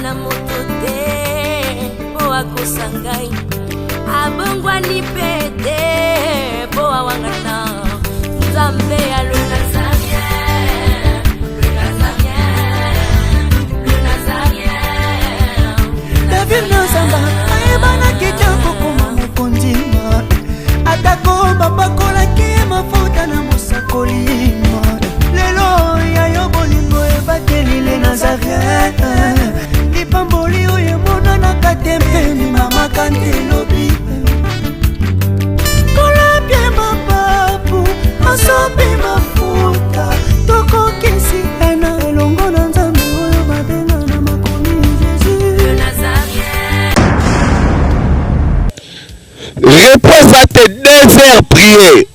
na moto te mpo akosa ngai abongwani mpe te mpo awangana nzambe ya le Nazarien, le Nazarien, le Nazarien. David Nazamba ayebanaki te kokoma mokonzi atako bapakolaki ye mafuta na mosakoli lelo ya yo bolingo ebateli le Nazarien lipamboli oyo emonanaka te mpe mimamaka nde lobi kolapie mapapu asopi mafuta tokokisi ena elongo na nzambe oyo babenga na makomi jesus Le Nazarien. Repose à tes deux heures prier.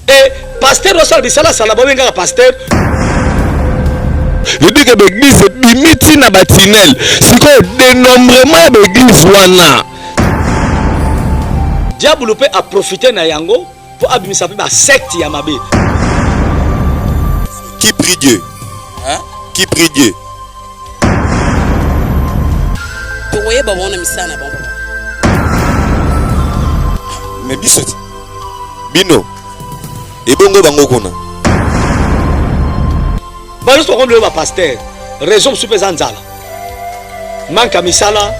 E pasteur osala bisalasala babengaka pasteur. Je dis que baeglise ebimi ntina batinel sikoyo dénombrement ya baeglise wana diabolo mpe aprofite na yango mpo abimisa mpe basecte ya mabe. Qui prie Dieu? Hein? Qui prie Dieu? Tokoyeba bango na misala na bango papa. Mais biso ti bino ebongo bango kuna Ba nyonso bakomi lelo ba pasteur raison mosusu mpe eza nzala manque ya misala.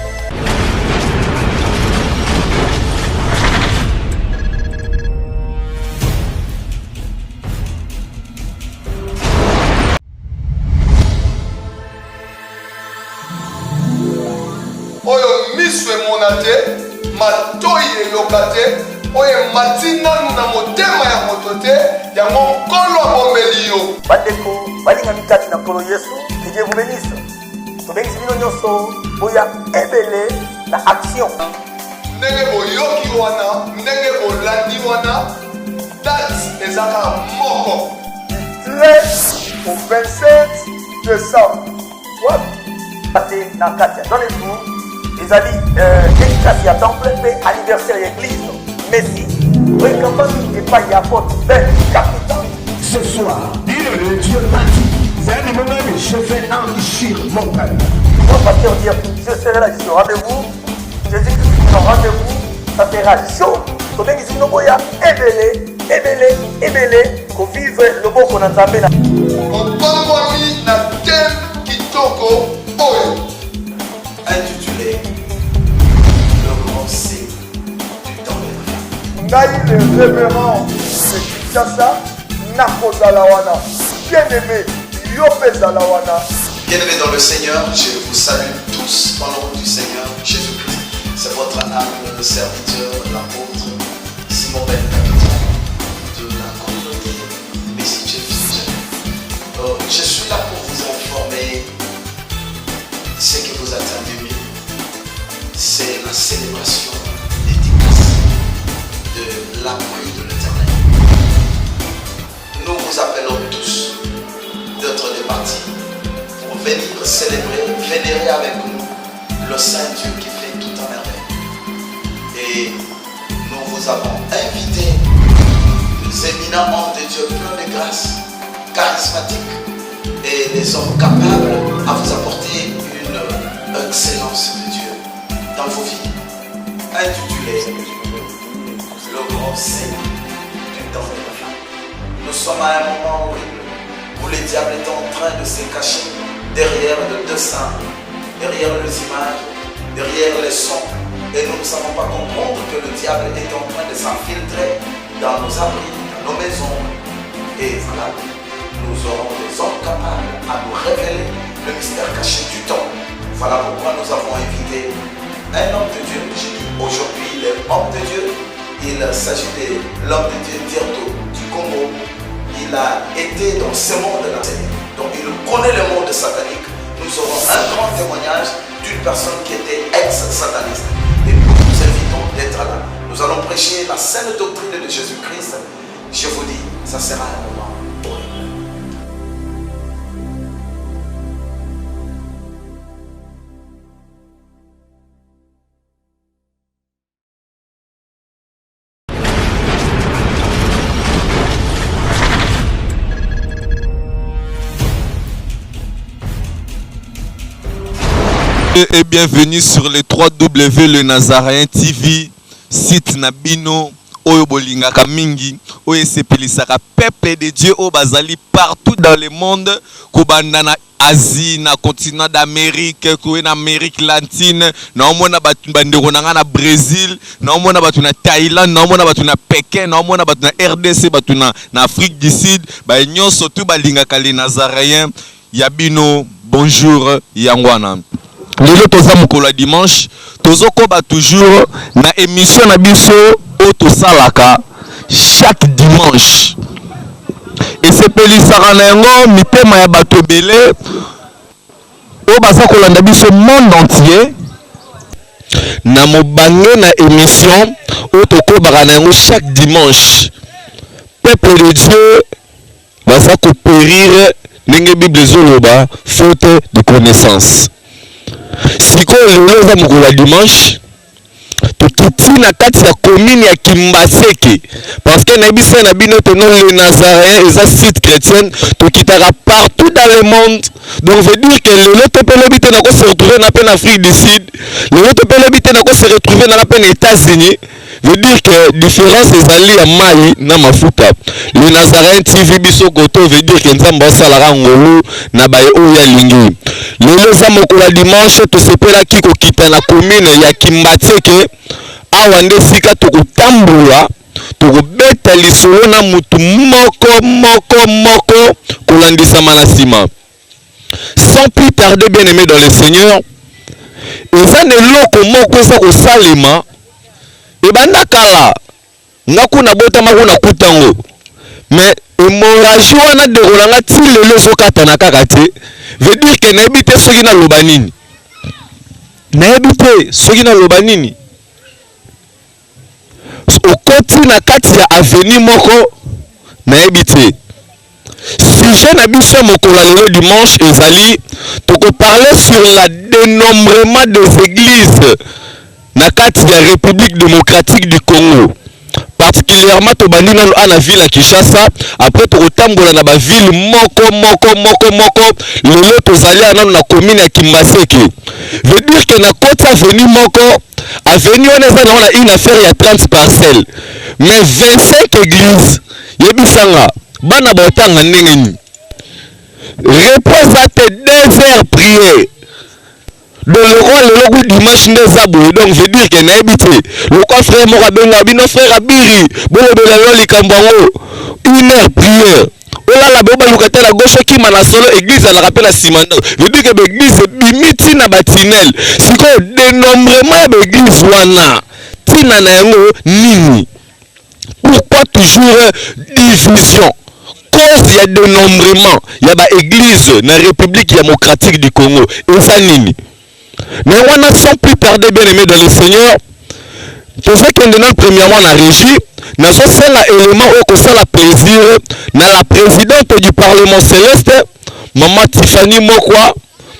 Oyo miso emona te, matoi eyoka te, oyo emati nanu na motema ya moto te, yango Nkolo abombeli yo. Bandeko balingami kati na Nkolo Yesu, que Dieu vous benisse. Tobengisi bino nyonso boya ebele na action. Ndenge boyoki wana, ndenge bolandi wana, date eza kaka moko. Du 13 au 27 decembre. Wapi? Te na kati ya Johannesburg ezali dédicace ya temple mpe anniversaire ya église Messi oyo ekambami epai ya apôtre Ben Capita. Ce soir, le Dieu m'a dit, je vais enrichir mon peuple. Moi, pasteur dire, je serai là, je suis au rendez-vous. Jésus-Christ au rendez-vous, ça sera chaud. Tobengisi bino boya ebele, ebele, ebele, kovivre loboko na Nzambe na. Opambwami na thème kitoko oyo. Intitulé Le grand C du temps de la fin. Ngai le révérend de Kinshasa nakozala wana. Bien-aimé, yo mpe zala wana. Bien-aimés dans le Seigneur, je vous salue tous au nom du Seigneur Jésus-Christ. C'est votre humble serviteur, l'apôtre Simon Ben Capitaine de la communauté Messie James. Je suis là pour vous informer ce que vous attendez. C'est la célébration dédicace de l'appui de l'Éternel. Nous vous appelons tous d'être des partis pour venir célébrer, vénérer avec nous le Saint Dieu qui fait tout en merveille. Et nous vous avons invité des éminents hommes de Dieu pleins de grâce, charismatiques et des hommes capables à vous apporter une excellence de Dieu dans vos vies. Intitulé Le grand C du temps de la fin. Nous sommes à un moment horrible où le diable est en train de se cacher derrière le dessin, derrière les images, derrière les sons. Et nous ne savons pas comprendre que le diable est en train de s'infiltrer dans nos abris, dans nos maisons. Et voilà, nous aurons des hommes capables à nous révéler le mystère caché du temps. Voilà pourquoi nous avons invité un homme de Dieu. J'ai dit aujourd'hui, il est homme de Dieu. Il s'agit de l'homme de Dieu Dierto du Congo. Il a été dans ce monde-là. Donc il connaît le monde satanique. Nous aurons un grand témoignage d'une personne qui était ex-sataniste. Et nous vous invitons d'être là. Nous allons prêcher la sainte doctrine de Jésus-Christ. Je vous dis, ça sera un moment horrible. Et bienvenue sur le 3W le Nazaréen TV, site na bino oyo bolingaka mingi, oyo esepelisaka peuple de Dieu oyo bazali partout dans le monde, kobanda na Asie, na continent d'Amérique, koye na Amérique latine, naomona bato bandeko na ngai na Brésil, naomona bato na Thaïlande, naomona bato na Pékin, naomona bato na RDC, bato na Afrique du Sud, baye nyonso tu balingaka le Nazaréen ya bino. Bonjour. Yango wana lelo toza mokolo ya dimanche, tozokoba toujours na émission na biso oyo tosalaka chaque dimanche. Esepelisaka na yango mitema ya bato ebele oyo baza kolanda biso monde entier. Na mobange na émission oyo tokobaka na yango chaque dimanche, peuple de Dieu baza kopérir ndenge Bible ezoloba, faute de connaissance. Sikoyo lelo eza mokolo ya dimanche, tokiti na kati ya commune ya Kimbaseke, parce que nayebisa na bino ete non, le Nazaréen eza site chrétienne, tokitaka partout dans le monde. Donc veut dire que lelo to mpe lobi te nako se retrouver na mpe na Afrique du Sud, lelo to mpe lobi te nako se retrouver nanga mpe na États-Unis. Veut dire que différence ezali ya mai na mafuta. Le Nazaréen TV, biso koto, veut dire que Nzambe asalaka ngolu na baye oyo alingi. Lelo eza mokolo ya dimanche, tosepelaki kokita na commune ya Kimbaseke. Awa nde esika tokotambola, tokobeta lisolo na mutu moko moko moko kolandisama na nsima. Sans plus tarder, bien aimé dans le Seigneur, eza na eloko moko eza kosalema ebanda kala. Nga kuna botama, kuna kutango, mais hémorragie wana, ndeko na nga, ti lelo ezokatana kaka te. Veut dire que nayebi te soki naloba nini, nayebi te soki naloba nini. Okoti na kati ya avenue moko, nayebi te. Sujet na biso ya mokolo ya lelo dimanche ezali, tokoparler sur la dénombrement des églises na kati ya République démocratique du Congo. Particulièrement tobandi nano a na ville ya Kinshasa, après tokotambola na baville moko moko moko moko. Lelo tozali ya nano na commune ya Kimbaseke. Veut dire que na koti avenue moko, avenue wana eza nango na une affaire ya 30 parcelles, mais 25 églises. Yebisanga, bana baotanga ndenge nini? Repos eza te, 2 heures prière. Donc lokwa lelo ku dimanche nde eza boye. Donc veut dire que nayebi te, lokwa frère moko abenga bino, frère Abiri, bolobela lelo likambo yango. Une heure prière, olala boye, baluka te na gauche, okima na solo, église alaka mpe na nsima ndako. Veut dire que baéglise ebimi ntina batinele. Sikoyo dénombrement ya baéglise wana, ntina na yango nini? Pourquoi toujours division? Cause ya dénombrement ya baéglise na République démocratique du Congo eza nini? Mais wana, sans plus tarder, bien aimé dans le Seigneur, tozokende nano premièrement na régie. Nazosenga élément oyo kosala plaisir na la présidente du Parlement céleste, mama Tiffany Mokwa,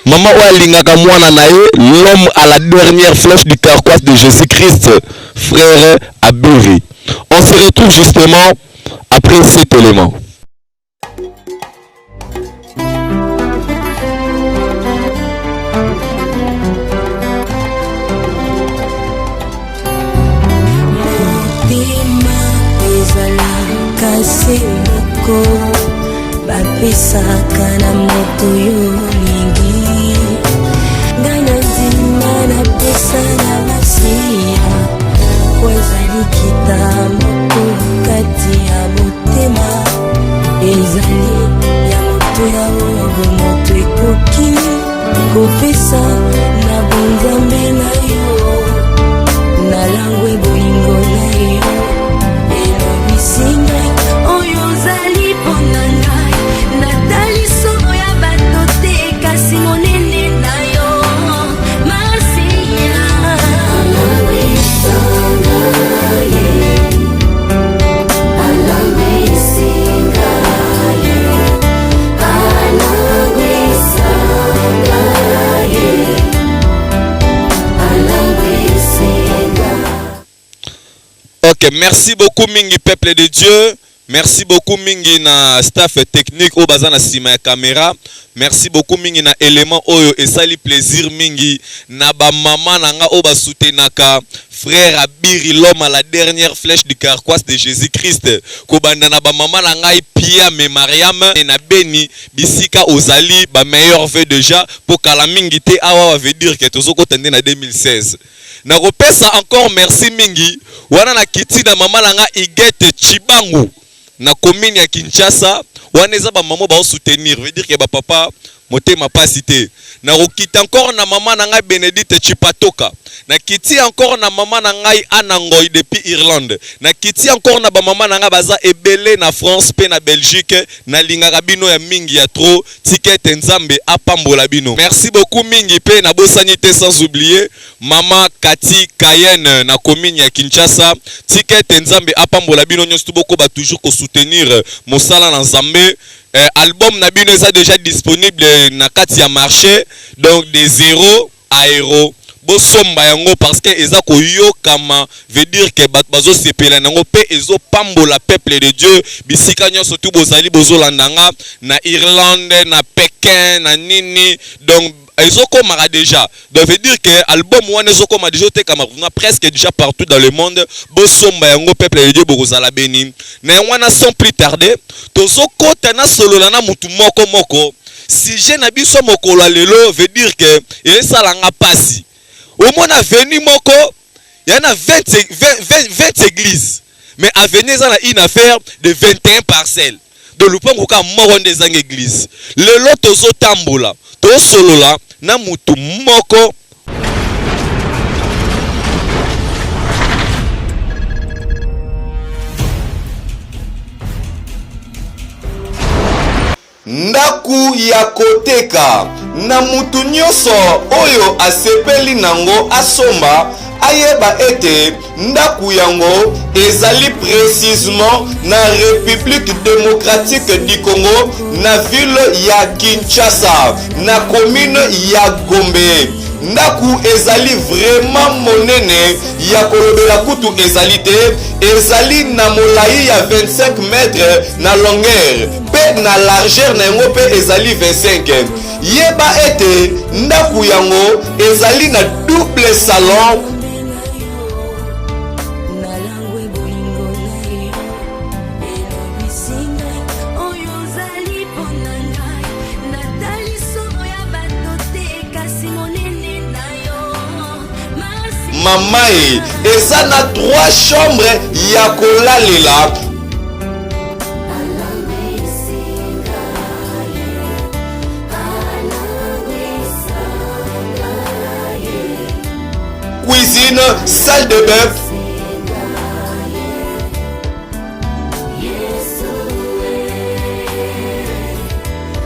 mama oyo alingaka mwana na ye, l'homme à la dernière flèche du carquois de Jésus-Christ, frère Abiri. On se retrouve justement après cet élément. Motema ezalaka se moko, bapesaka na moto yo olingi. Ngai na ndima napesa na Masiya, po ezali kita moko kati ya motema, ezali ya moto ya oyo bomoto ekoki kopesa na bonzambe na yo. Nalangwe bolingo na yo, elobisi ngai oyo ozali mpo na ngai. Natali solo ya bato te, kasi monene na yo, Masiya. Alangwisanga ye, alangwisinga ye, alangwisanga ye, alangwisinga. Ok, merci beaucoup mingi, peuple de Dieu. Merci beaucoup mingi na staff technique oyo baza na sima ya camera. Merci beaucoup mingi na element oyo esali plaisir mingi na ba mama na nga oyo ba soutenaka frère Abiri l'homme à la dernière flèche du carquois de Jésus-Christ. Kobanda na ba mama na ngai Pia me Mariam na Beni bisika ozali ba meilleurs vœux déjà po kala mingi te awa veut dire que tozokota nde na 2016. Nakopesa encore merci mingi wana na kiti na mama na nga Huguette Tshibangu na commune ya Kinshasa wana eza ba mama bao soutenir veut dire que ba papa motema pasi te. Nakokita encore na mama na ngai Benedicte Tshipatoka, nakiti encore na mama na ngai Anna Ngoy depuis Irlande, nakiti encore na ba mama na ngai baza ebele na France pe na Belgique, nalingaka bino ya mingi ya trop, tika ete Nzambe apambola bino. Merci beaucoup mingi pe nabosani te sans oublier Maman Cathy Cayenne na commune ya Kinshasa, tika ete Nzambe apambola bino nionso tout bokoba toujours ko soutenir mosala na Nzambe. Eh, album na bino eza dejà disponible na kati ya marché, donc de zero à héros bosomba yango parce que eza koyokama, veut dire que bato bazosepela na yango mpe ezopambola peuple de Dieu bisika nyonso tu bozali bozolanda nga na Irlande na Pekin na nini, donc ezokomaka déjà, donc veut dire que album wana ezokoma déjà otekama kuna presque déjà partout dans le monde. Bosomba yango peuple de Dieu, bokozala béni na yango wana. Sans plus tarder tozokota na solola na mutu moko moko. Sujet na biso mokolo ya lelo veut dire que esalanga pasi omona avenue moko ya na 20 églises, mais avenue eza na une affaire de 21 parcelles de lupango kaka moko nde ezanga église. Lelo tozotambola tosolola na mutu moko. Ndaku ya koteka na mutu nyoso oyo asepeli nango asomba, ayeba ete ndaku yango ezali precisement na Republique Democratique du Congo na ville ya Kinshasa na commune ya Gombe. Ndaku ezali vraiment monene ya kolobela kutu ezali te, ezali na molayi ya 25 mètres na longueur mpe na largeur na yango mpe ezali 25. Yeba ete ndaku yango ezali na double salon. Mamae eza na 3 chambre ya kolalela. Cuisine, salle de bain,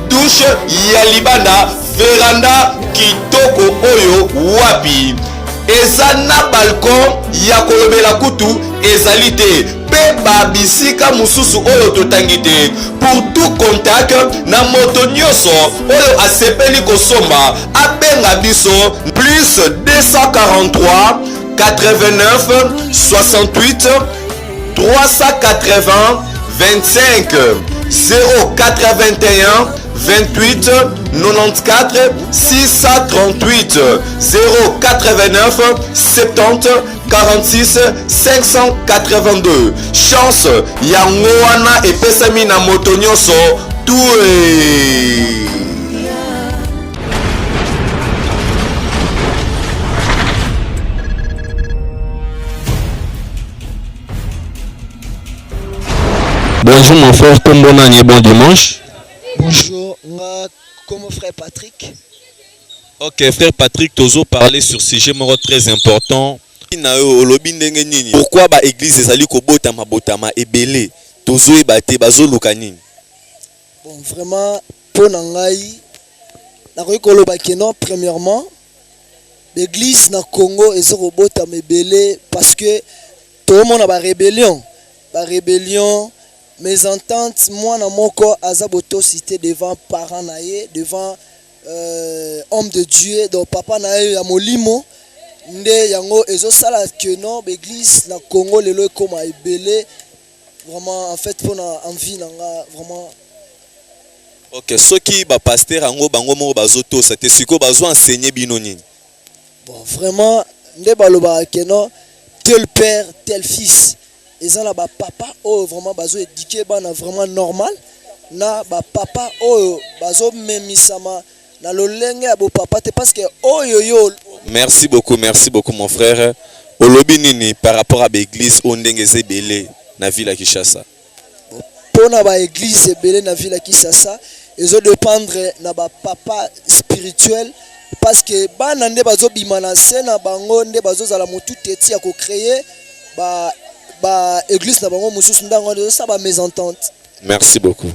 douche ya libanda, veranda kitoko oyo wapi eza na balcon ya kolobela kutu ezali te mpe ba bisika mosusu oyo totangi te. Pour tout contact na moto nyonso oyo asepeli kosomba abenga biso plus 243 89 68 380 25 081 28 94 638 089 70 46 582. Chance yango wana epesami na moto nyonso tue. Bonjour mon frère, kombo nani, bon dimanche. Bonjour, nga comme frère Patrick. Ok frère Patrick, tozo parler sur sujet moko très important. Na yo olobi ndenge nini? Pourquoi ba église ezali kobotama botama ebele? Tozoyeba te bazoluka nini? Bon vraiment mpo na ngai nakoki koloba que non, premièrement l'église na Congo eza kobotama ebele parce que toomona ba rébellion, ba rébellion, mésentente, mwana moko aza botosi te devant parent na ye, devant homme de Dieu, donc papa na ye ya molimo nde yango ezosala que non, l'église na Congo lelo ekoma ebele. Vraiment en fait pona envie na nga vraiment. Ok soki ba pasteur yango bango moko bazo tosa te sikoyo bazo enseigner bino nini? Bon vraiment nde balobaka que non tel père tel fils eza na ba papa oyo vraiment bazo eduquer bana vraiment normal na ba papa oyo bazo memisama na lolenge ya bo papa te parce que oyo yo Merci beaucoup merci beaucoup mon frère olobi nini par rapport à ba eglise oyo ndenge eza ebele na ville ya Kinshasa? Pona ba eglise ebele na ville ya Kisasa ezo dependre na ba papa spirituel parce que bana nde bazo bima na se na bango nde bazo zala mutu teti ya ko creer ba ba eglise na bango mususu nde yango ezo sala ba mesentente. Merci beaucoup.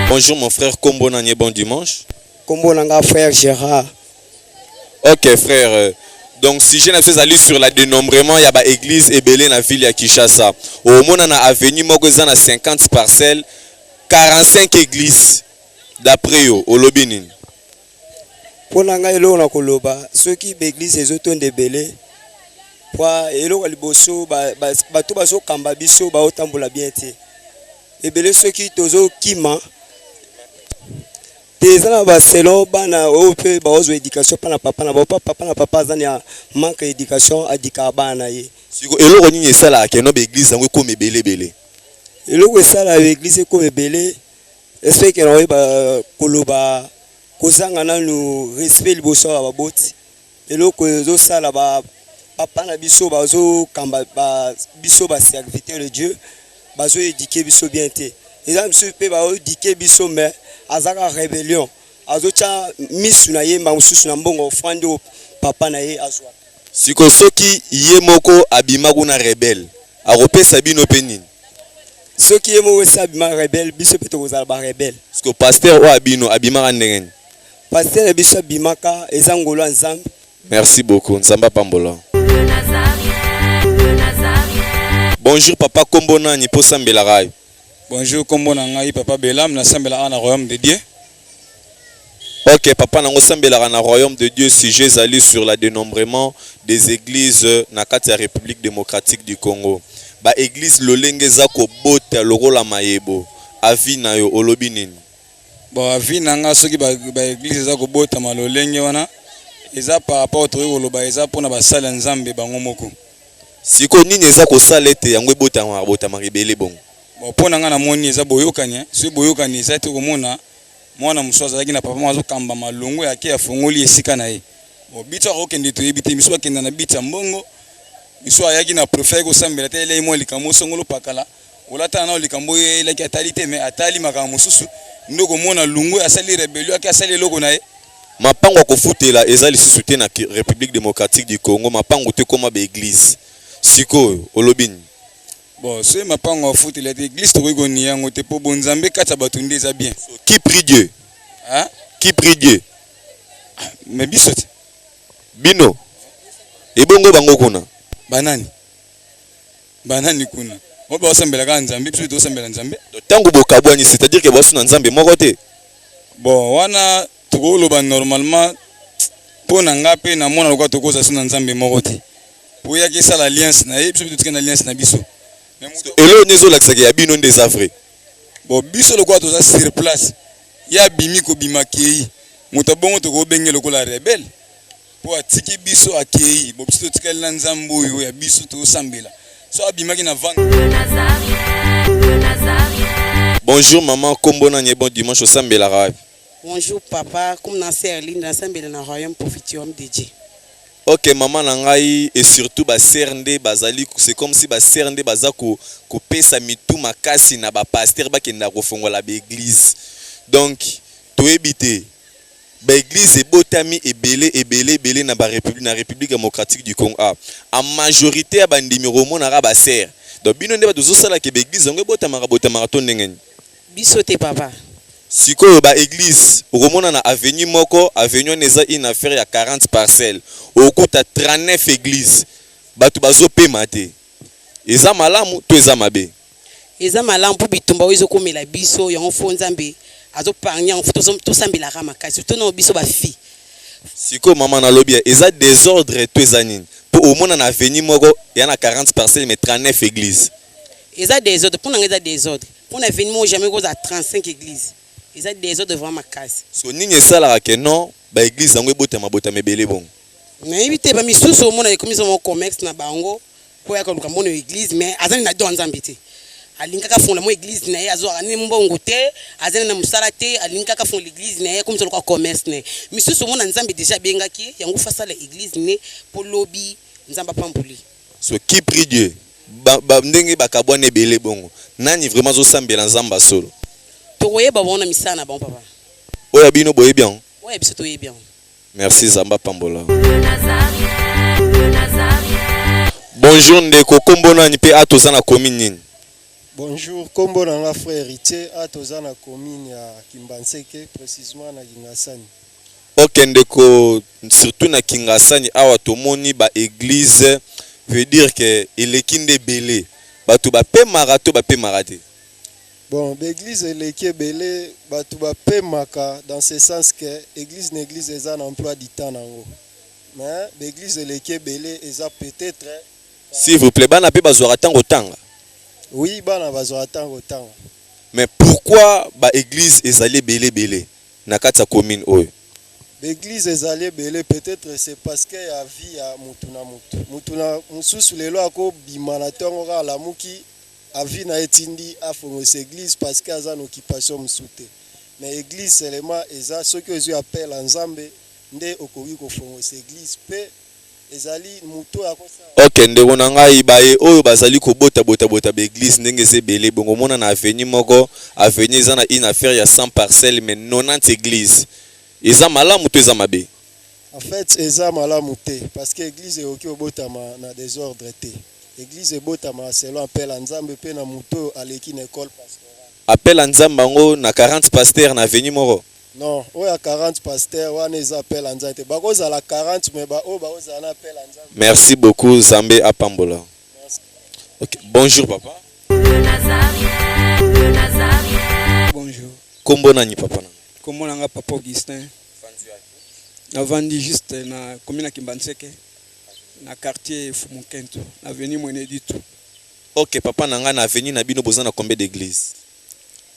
Bonjour mon frère kombo nani bon dimanche. Kombo na nga frère Gérard. Ok frère euh, donc sujet na biso ezali sur la dénombrement ya ba église ebele na ville ya Kinshasa. Omona na avenue moko eza na 50 parcelles 45 églises d'après yo olobi nini? Mpo na ngai eloko na koloba soki ba église ezotonda ebele po eloko ya liboso bato bazokamba biso baotambola bien te ebele soki tozokima te eza na ba selon bana oyo mpe baozwa education mpa na papa na bango papa na papa aza na manque ya education adikaka bana na ye. Siko eloko nini esalaka keno ba eglise yango ekoma ebele ebele? Eloko esalaka ba eglise ekoma ebele espere ke nakoyeba koloba kozanga nanu respect liboso ya baboti eloko ezosala ba papa na biso bazokamba ba, biso ba serviteur de Dieu bazo eduquer biso bien te eza misusu mpe baoedike biso mais azaka rebellion azotya misu na ye mba mosusu na mbongo ofrande oyo papa na ye azwaka. Sikoyo soki ye moko abima kuna rebelle akopesa bino pe nini? Soki ye moko esi abima rebelle biso pe tokozala ba rebelle. Sikoyo pasteur oyo ya bino abimaka ndenge nini? Pasteur na biso abimaka eza ngolu ya nzambe. Merci beaucoup nzambe apambola. Bonjour papa kombo nani po osambelaka yo? Bonjour kombo na ngai papa Belam nasambela awa na royaume de Dieu. Ok papa nango osambelaka na royaume de Dieu sujet ezali sur la denombrement des eglises na kati ya Republique democratique du Congo ba eglises lolenge eza kobota lokola mayebo avis nayo olobi nini? Bon avis na nga soki ba, ba eglise eza kobotama lolenge wana eza par rapport tokoki koloba eza mpona basali ya Nzambe bango moko. Sikoyo nini eza kosala ete yango ebotamaka botamaka ebele bongo? Bon mpo na nga namoni eza boyokani hein. Soki boyokani eza te okomona mwana mosusu azalaki na papa moko azokamba malongo ya ake afongoli esika na ye. Bon biso akokende toyebi te, misusu bakenda na but ya mbongo, misusu ayaki na profit ayaki kosambela te elei mwa likambo songolo pakala. Olata nao likambo oyo eyelaki atali te mais atali makambo mosusu nde okomona lungwe asali rebellion ake asali eloko na ye. Mapango ya kofutela eza lisusu te na Republique democratique du Congo mapango to ekoma ba eglise sikoyo olobi nini? Bon soki mapango ya kofutela te eglise tokoki ko nier yango te po bonzambe kati ya batu nde eza bien. Qui prie Dieu? Hein? Qui prie Dieu? Mais biso te. Bino? Ebongo bango kuna? Ba nani? Ba nani kuna? Bango baosambela kaka Nzambe, biso pe tozosambela Nzambe. Donc tango bokabwani c'est à dire que boza na Nzambe moko te? Bon wana tokoloba normalement po na nga pe na mona lokola tokozala so na Nzambe moko te. Po ye akesala alliance na ye, biso pe totikali na alliance na biso. Mais moto Eloko nini ezolakisa ke ya bino nde eza vrai? Bon biso lokola toza sur place, ye abimi kobima akeyi, moto ya bongo tokobenge lokola rebelle. Po atiki biso akeyi bo biso totikali na nzambe oyo ya biso tozosambela so abimaki na vanda. Bonjour maman kombo nani et bon dimanche osambelaka wapi? Bonjour papa, comme na sœur Linda nasambela na royaume profitium de Dieu. Ok maman na ngai et surtout ba sœur nde bazali c'est comme si ba sœur nde baza ko kopesa mitu makasi na ba pasteur bakendaka kofongola ba eglise donc toyebi te Ba eglises ebotami ebele ebele ebele na ba republique na Republique democratique du Congo awa. En majorite ya ba ndimi okomona kaka ba sœurs. Donc bino nde batu bozo sala ke ba eglises yango ebotamaka botamaka to ndenge nini? Biso te papa. Sikoyo ba eglises okomona na avenue moko, avenue wana eza une affaire ya 40 parcelles, okokuta 39 eglises. Batu bazo pema te. Eza malamu to eza mabe? Eza malamu po bitumba oyo ezo komela biso yango faut nzambe azo pargne yango faut tosambela ka makasi surtout nao biso ba fille. Sikoyo maman nalobi eza desordre to eza nini? Po Omona na avenue moko ya na 40 parcelles mais 39 églises. Eza desordre pona nga, eza desordre pona avenue moko, jamais kozala 35 églises, eza desordre vraiment makasi. So nini esalaka ke non ba église yango ebotama botama ebele bongo? Nayebi te. Bamisusu omona ekomi so commerce na bango mpo ya koluka mbongo église, mais azali na don ya Nzambe te. Alingi kaka fongola mo église na ye, azwaka ni mbongo te, azali na mosala te, alingi kaka fongola église na ye, akomisa lokola commerce na ye. Misusu omona Nzambe déjà abengaki ye yango, fa asala église ne mpo lobi Nzambe apamboli. So qui prie Dieu ba, ba, ndenge bakabwana ebele bongo, nani vraiment azosambela Nzambe asolo? Tokoyeba bango na misala na bango, papa. Oyo ya bino boyebi yango? Oyo ya biso toyebi yango. Merci, Nzambe apambola. Bonjour ndeko, kombo nani mpe a toza na commune nini? Bonjour, kombo na nga frère Héritier, a toza na commune ya Kimbanseke, précisément na Kingasani. Ok ndeko, surtout na Kingasani awa tomoni ba église, veut dire que eleki nde ebele. Bato bapemaka to bapemaka te? Bon, baeglise eleki ebele, bato bapemaka dans ce sens que église na église eza na emploi du temps nango. Mais baeglise eleki ebele eza peut-être S'il vous plaît, bana mpe bazwaka ntango otanga? Oui, bana bazwaka ntango otanga. Mais pourquoi ba église ezali ebele ebele na kati ya commune oyo? Baeglise ezali ebele, peut-être c'est parce que ya vie ya mutu na mutu. Mutu na mosusu lelo akobima na ntongo kaka, alamuki, avis na ye etindi afongolisa église parce que aza na occupation mosusu te. Mais église seulement eza soki ozwi appel ya Nzambe nde okoki kofongolisa église, mpe ezali motu oyo akosala. Ok ndeko na ngai, baye oyo bazali kobota-bota-bota baeglise ndenge eza ebele bongo, omona na avenue moko, avenue eza na une affaire ya 100 parcelles mais 90 église, eza malamu to eza mabe? En fait, eza malamu te parce que église ekoki kobotama na désordre te. Église ebotama selon appel ya Nzambe mpe na motu oyo aleki na école pastorale. Appel ya Nzambe yango na 40 pasteur na avenue moko? Non, oyo ya 40 pasteur wana eza appel ya Nzambe te. Bakozala 40, mais baoyo bakozala na appel ya Nzambe. Merci beaucoup, Nzambe apambola. Ok, bonjour papa. Bonjour. Kombo nani, papa na? Kombo na nga papa Augustin. Navandi juste na commune ya Kimbanseke, na quartier Fumukento, na avenue Mweneditu. Ok papa na ngai, na avenue na bino boza na combien d'église?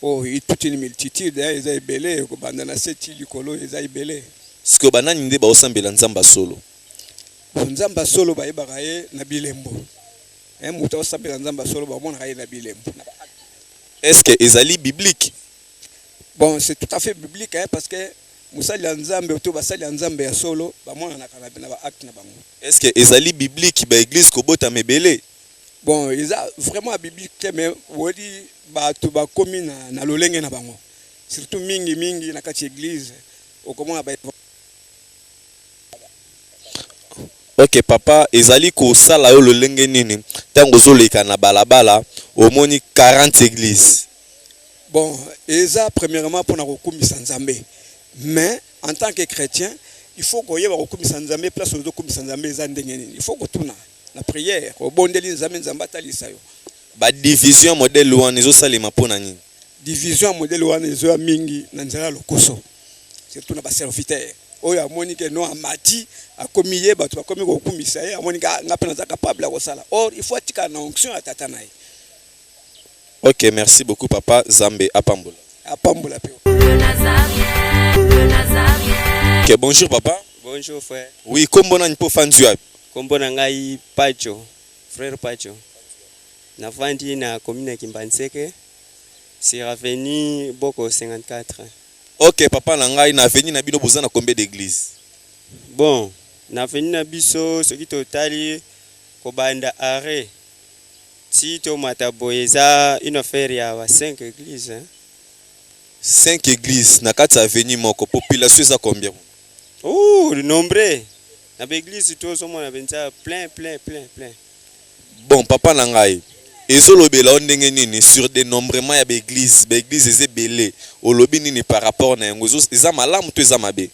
Oh, toute une multitude, hein, eza ebele, kobanda na se ti likolo eza ebele. Sikoyo banani nde baosambela Nzambe solo? Bon, Nzambe solo bayebaka ye na bilembo. Hein, moto aosambela Nzambe solo bamonaka ye na bilembo. Est-ce que ezali biblique? Bon, c'est tout à fait biblique, hein, parce que mosali ya Nzambe to basali ya Nzambe ya solo bamonanaka na baacte na bango. Est-ce que ezali biblique baeglise kobotama ebele? Bon, eza vraiment biblique te, mais oyedi bato bakomi na lolenge na bango, surtout mingi mingi na kati ya église okomona ba Ok papa, ezali kosala yo lolenge nini ntango ozoleka na balabala omoni 40 église? Bon, eza premièrement mpona kokumisa Nzambe, mais en tant que chrétien il faut koyeba kokumisa Nzambe. Place ozokumisa Nzambe eza ndenge nini? Il faut kotuna na prière, obondeli Nzambe, Nzambe atalisa yo. Badivision modèle wana ezosalema mpona nini? Division ya modèle wana ezoya mingi na nzela ya lokoso, surtout na baserviteur oyo amoni ke no amati, akomi ye, bato bakomi kokumisa ye, amoni ka nga mpe naza capable ya kosala. Or il faut atikala na onction ya tata na ye. Ok, merci beaucoup papa, Nzambe apambola. Apambola mpe. Ok, bonjour papa. Bonjour frère. Oui, kombo nani mpo ofandi wapi? Kombo na ngai Pacho, frère Pacho. Navandi na commune ya Kimbanseke, sur avenue Boko 54. Ok papa na ngai, na avenue na bino boza na combien d'église? Bon, na avenue na biso soki totali kobanda arrêt ti tomata boye eza une affaire ya ba 5 églises, hein. 5 églises na kati ya avenue moko, population eza combien? Ouh, nombre na ba église tozomona mpenza plein plein plein plein. Bon papa na ngai, ezolobela yo ndenge nini sur dénombrement ya baeglise? Baeglise eza ebele, olobi nini par rapport na yango? Eza malamu to eza mabe?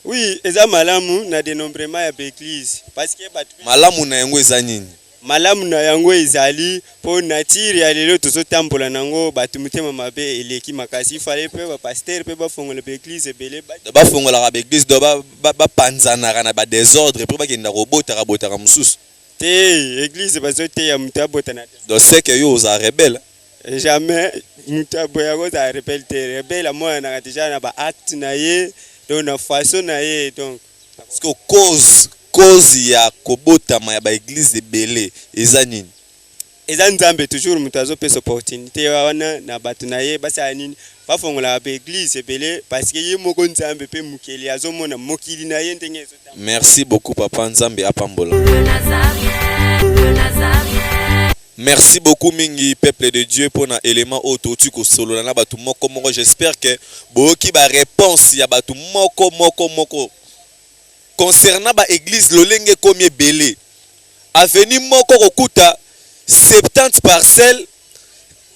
Oui, eza malamu na dénombrement ya baeglise parce que bato Malamu na yango eza nini? Malamu na yango ezali po nature ya lelo tozo tambola nango batu motema mabe eleki makasi il fallait pe ba pasteur pe bafongola ba eglise ebele ba Donc bafongolaka ba eglise donc ba panzanaka na ba desordre po bakenda kobotaka botaka mosusu. Te eglise bazo teya mutu abota na Donc c'est que yo oza rebelle. Jamais mutu aboya kozala rebelle te rebelle amonanaka dejà na ba acte na ye donc na façon na ye donc. Sikoyo cause cause ya kobotama ya ba eglise ebele eza nini? Eza nzambe toujours mutu azo pesa opportunite wana na batu na ye basala nini bafongolaka ba eglise ebele parce que ye moko nzambe pe mokeli azo mona mokili na ye ndenge ezo tambola. Merci beaucoup papa nzambe apambola. Merci beaucoup mingi peuple de Dieu pona element oyo towuti kosolola na batu moko moko j'espère que boyoki ba reponse ya batu moko moko moko concernant ba eglise lolenge ekomi ebele avenue moko kokuta 70 parcelles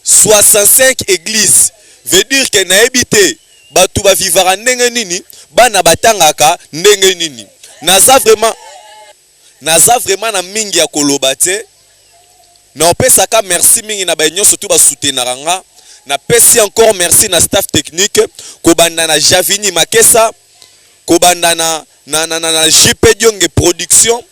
65 eglise veut dire que nayebi te batu ba vivaka ndenge nini bana batangaka ndenge nini naza vraiment Naza vraiment na mingi ya koloba te na opesaka merci mingi na baye nionso tout ba soutenaka nga na pesi encore merci na staff technique kobanda na Javini Makesa kobanda na na na, na, na JP Dionge production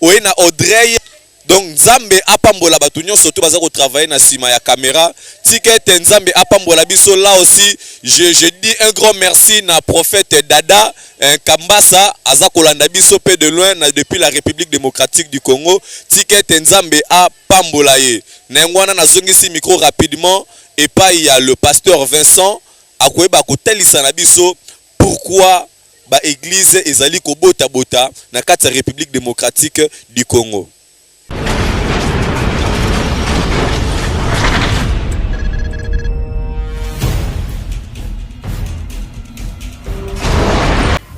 oye na Audrey donc Nzambe apambola bato nyonso to baza ko travailler na sima ya camera tika ete Nzambe apambola biso là aussi je, je dis un grand merci na prophète Dada Eh, Kambasa aza kolanda biso pe de loin na depuis la République démocratique du Congo. Tika ete Nzambe apambola ye. Na yango wana nazongisi micro rapidement epai ya le pasteur Vincent akoyeba kotalisa na biso pourquoi ba eglise ezali kobota bota na kati ya République démocratique du Congo.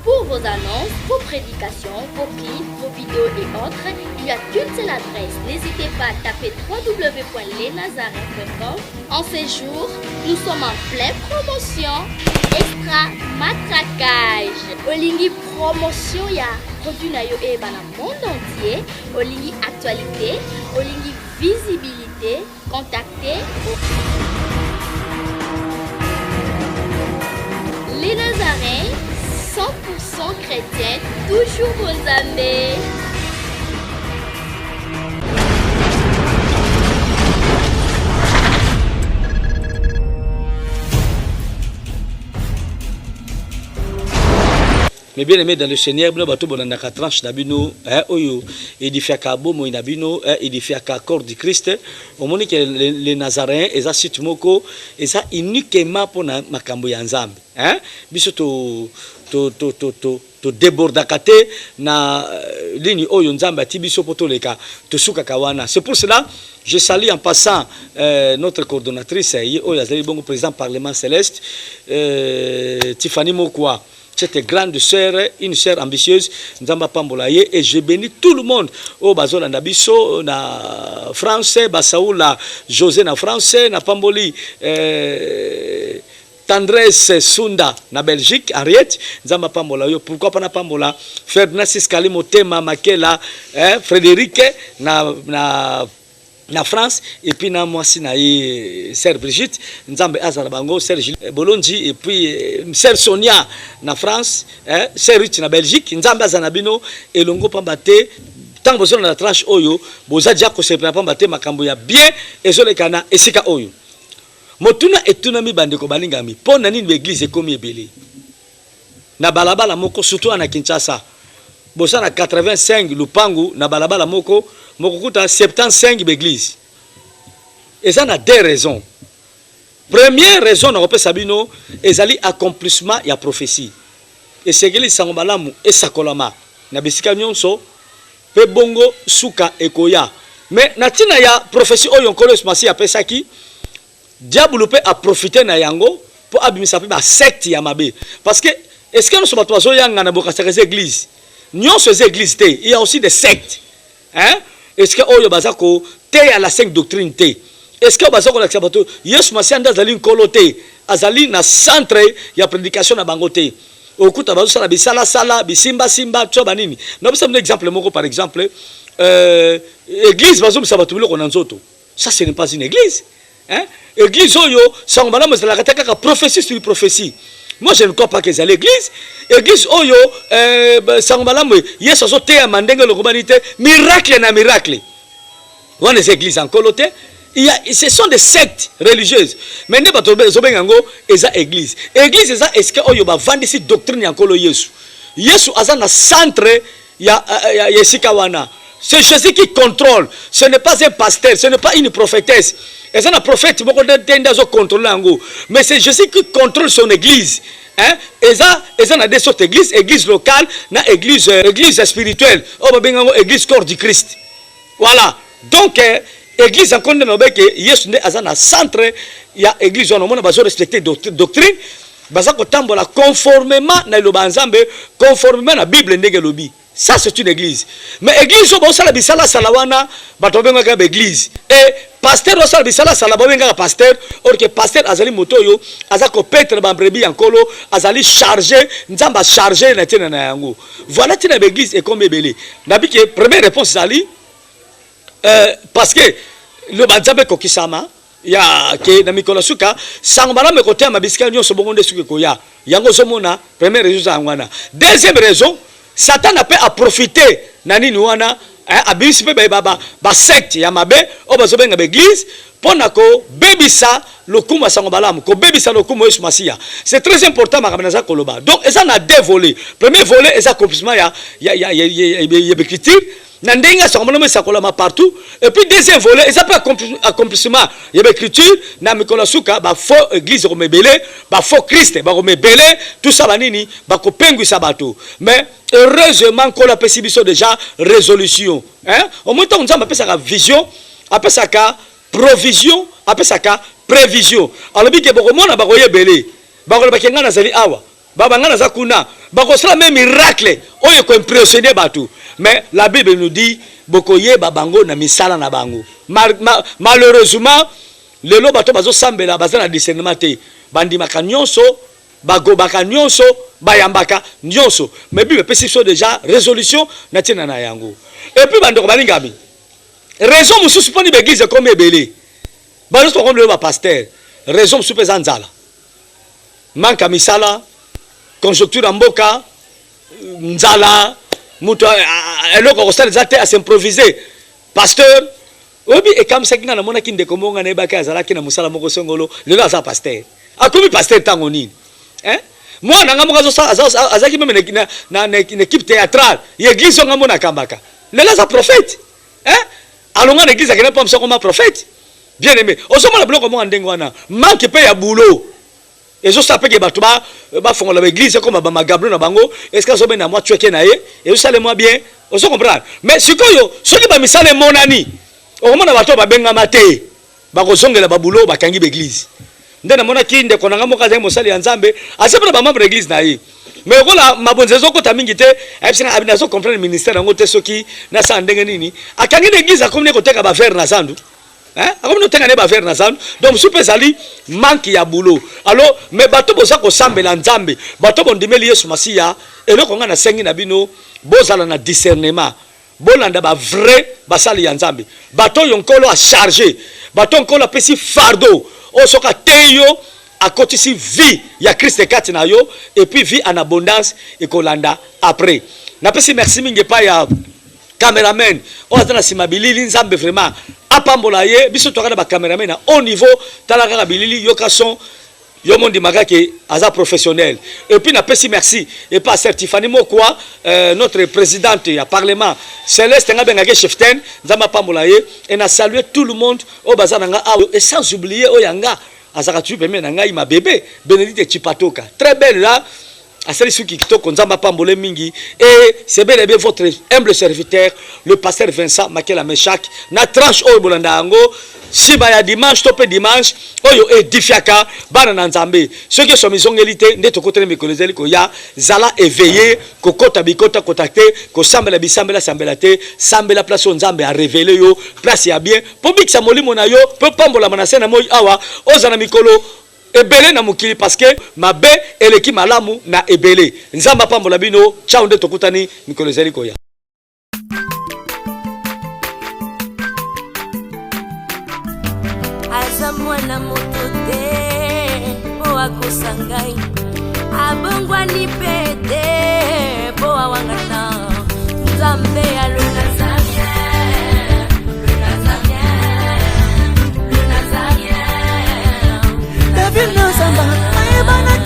Pour vos annonces, vos prédications, vos clips, vos vidéos et autres, il n'y a qu'une seule adresse. N'hésitez pas à taper www.lesnazaret.com. En ces jours, nous sommes en pleine promotion extra matraquage. Olingi promotion ya produit na yo eyebana monde entier. Olingi actualité, olingi visibilité, contactez Les Nazaréens, 100% chrétiens, toujours vos amis. Mes bien aimés dans le Seigneur, bino bato bolandaka tranche na bino eh, oyo edifiaka bomoi na bino eh, edifiaka corps du Christ. Omoni ke le, le Nazaréen eza site moko eza uniquement pona makambo ya Nzambe eh? Biso to to to to to to débordaka te na euh, ligne oyo Nzambe ati biso po toleka tosukaka wana. C'est pour cela je salue en passant euh, notre coordonnatrice ye oyo azali bongo président parlement céleste euh, Tiffany Mokwa Cette grande sœur, une sœur ambitieuse, Nzambe apambola ye et je bénis tout le monde oyo bazolanda biso na France, Basaula José na France, na pamboli euh, Tendresse Sunda na Belgique, Henriette, Nzambe apambola yo. Pourquoi pas na pambola Ferdinand Siskali Motema Makela, eh, Frédéric na na na France et puis na mwasi na ye sœur Brigitte Nzambe azala bango sœur eh, Bolonji et puis eh, sœur Sonia na France eh, sœur Ruth na Belgique Nzambe azala na bino elongo pamba te ntango bozolanda na tranche oyo boza dia kosepela pamba te makambo ya bien ezoleka na esika oyo motuna etunami bandeko balingami mpo na nini baeglize ekomi ebele na balabala moko surtout wana na Kinshasa boza na 85 lupangu na balabala moko mokokuta 75 ba eglise eza na deux raisons première raison nakopesa bino ezali accomplissement ya prophetie esengeli sango malamu esakolama na bisika nyonso mpe bongo suka ekoya mais na ntina ya prophetie oyo Nkolo Yesu Masiya apesaki Diabulu pe a profiter na yango po abimisa pe ba secte ya mabe parce que esika nionso batu bazo yangana bokasaka eza eglise nionso eza eglise te il ya aussi des sectes hein esika oyo baza ko teya la sainte doctrine te esika oyo baza kolakisa bato Yesu Masiya nde azali nkolo te azali na centre ya predication na bango te okuta bazosala bisalasala bisimbasimba to banini napesa bino exemple moko par exemple euh, église bazomisa bato biloko na nzoto, ça ce n'est pas une église, hein? Église oyo sango malamu ezalaka te, kaka prophétie sur prophétie, moi je ne crois pas que ezali église. Église oyo euh, sango malamu Yesu azoteyama ndenge elokobani te, miracle na miracle, wana eza église ya Nkolo te. Il y a, ce sont des sectes religieuses, mais nde bato ezobenga yango eza église. Église eza esika oyo bavandisi doctrine ya Nkolo Yesu. Yesu aza na centre ya, ya, ya esika wana. C'est Jésus qui contrôle, ce n'est pas un pasteur, ce n'est pas une prophétesse. Eza na prophète moko te nde azocontrôle yango, mais c'est Jésus qui contrôle son église, hein? Eza, eza na deux sortes église: église locale na église, euh, église spirituelle oyo babenga yango église corps du Christ. Voilà. Donc eh, église yango nde nalobaki ke Yesu nde aza na centre ya église wana. Omona bazo respecte doctrine, baza kotambola conformément na liloba ya Nzambe, conformément na Bible ndenge elobi. Ça c'est une église. Mais église oyo baosala bisalasala wana, bato babengaka baeglise e pasteur osala bisalasala, babengaka pasteur, or que pasteur azali moto oyo aza kopetre bambrebi ya Nkolo, azali charge, Nzambe acharge na ntina na yango. Voilà ntina baeglise ekomi ebele. Nabiki première réponse ezali euh, parce que loba Nzambe ekokisama ya ke na mikolo ya suka sango malamu ekoteyama bisika nyonso, bongo nde suka ekoya. Yango ozomona première raison eza yango wana. Deuxième raison, Satana mpe aprofite na nini wana, eh, abimisi mpe basecte ya mabe oyo bazobenga baeglise mpo na kobebisa lokumu ya sango malamu, kobebisa lokumu ya Yesu Masiya. C'est très important makambo naza koloba. Donc eza na deux volets. Premier volet eza accomplissement ya, ya, ya, ya, ya, ya, ya écriture na ndenge ya sango malamu esakolama partout. Et puis deuxième volet eza mpe accomplissement ya baécriture na mikolo ya suka, bafaux église ekoma ebele, bafaux Christ bakoma ebele, tout ça banini bakopengwisa bato. Mais heureusement Nkolo apesi biso déjà résolution, hein? Omoi ntango Nzambe apesaka vision, apesaka provision, apesaka prévision. Alobi ke bokomona bakoya ebele, bakolobaki ngai nazali awa, baba ngai naza kuna, bakosala me miracle oyo ekoimpressionne bato. Mais la Bible nous dit bokoyeba bango na misala na bango. Malheureusement lelo bato bazosambela baza na discernement te, bandimaka nyonso, bagobaka nyonso, bayambaka nyonso. Mais Bible epesi biso déjà résolution na ntina na yango. Et puis bandeko balingami, raison mosusu mponi baeglise ekomi ebele, bato nyonso bakomi lelo bapaster, raison mosusu mpe eza nzala, manque ya misala, conjoncture ya mboka, nzala, moto eloko akosala eza te, asimprovise pasteur. Oyebi, ekamisaki ngai, namonaki ndeko moko ngai nayebaki azalaki na mosala moko songolo, lelo aza pasteur. Akomi pasteur ntango nini, hein? Mwana ngai moko azalaki meme na, na, na, na équipe théâtrale ya église oyo ngai mona akambaka, lelo aza prophète, hein? Alonga na église, akende mpo mosu akoma prophète. Bien aimé, ozomona biloko moko ndenge wana, manque mpe ya boulot ezosala mpe ke bato bafongola baeglise, ekoma bamagablo na bango, eske azobenda mwa cweke na ye, ezosala mwa bien, ozo comprendre. Mais sikoyo soki bamisala emonani, okomona bato oyo babengama te bakozongela babulo, bakangi baeglise. Nde namonaki ndeko na ngai moko azali mosali ya Nzambe, aza mpe na bamembre eglise na ye, mais lokola mabonzi ezokota mingi te, ayebisi ngai abi nazo comprendre ministère yango te, soki nasala ndenge nini. Akangi na eglise, akomi ne koteka bavere na zandu, hein? Akomi notenga ne bavere na zandu. Donc mosusu mpe ezali manque ya boulot. Alors mais bato boza kosambela Nzambe, bato bondimeli Yesu Masiya, eloko ngai nasengi na bino, bozala na discernement, bolanda ba vrai basali ya Nzambe, bato oyo Nkolo acharge, bato oyo Nkolo apesi fardeau, oyo soki ateyi yo, akotisi vie ya Christ kati na yo, et puis vie en abondance ekolanda après. Napesi merci mingi epai ya cameraman oyo aza na nsima bilili. Nzambe vraiment apambola ye. Biso toyaka na bacameraman na haut niveau. Tala kaka bilili, yoka son, yo mondimaka ke aza professionnel. Et puis napesi merci epa sœur Tiffany Mokwa, euh, notre présidente ya parlement céleste, nga bengaki cheftaine. Nzambe apambola ye. Et na salue tout le monde oyo baza na nga awa, et sans oublier oyo ya nga azalaka toujours pembeni na ngai, ma bébé Bénédicte Chipatoka, très belle là, asali suki kitoko. Nzambe apambole mingi. Et c'est bel et bien votre humble serviteur, le pasteur Vincent Makela Meshak, na tranche oyo bolanda yango nsima ya dimanche to mpe dimanche oyo edifiaka bana na Nzambe. Soki eso mizongeli te, nde tokoteli mikolo ezali koya. Zala éveillé, kokota bikota kota te, kosambela bisambela sambela te, sambela place oyo Nzambe arevele yo, place ya bien mpo bikisa molimo na yo mpo pambolama na se na moi awa, ozala na mikolo ebele na mokili, parce que mabe eleki malamu na ebele. Nzambe apambola bino. Ciao, nde tokutani mikolo ezali koya. mwana moto te mpo akosa ngai abongwani mpe te mpo awangana nzambe ya le Nazarien, le Nazarien, le Nazarien. David Nozamba ayebanaki.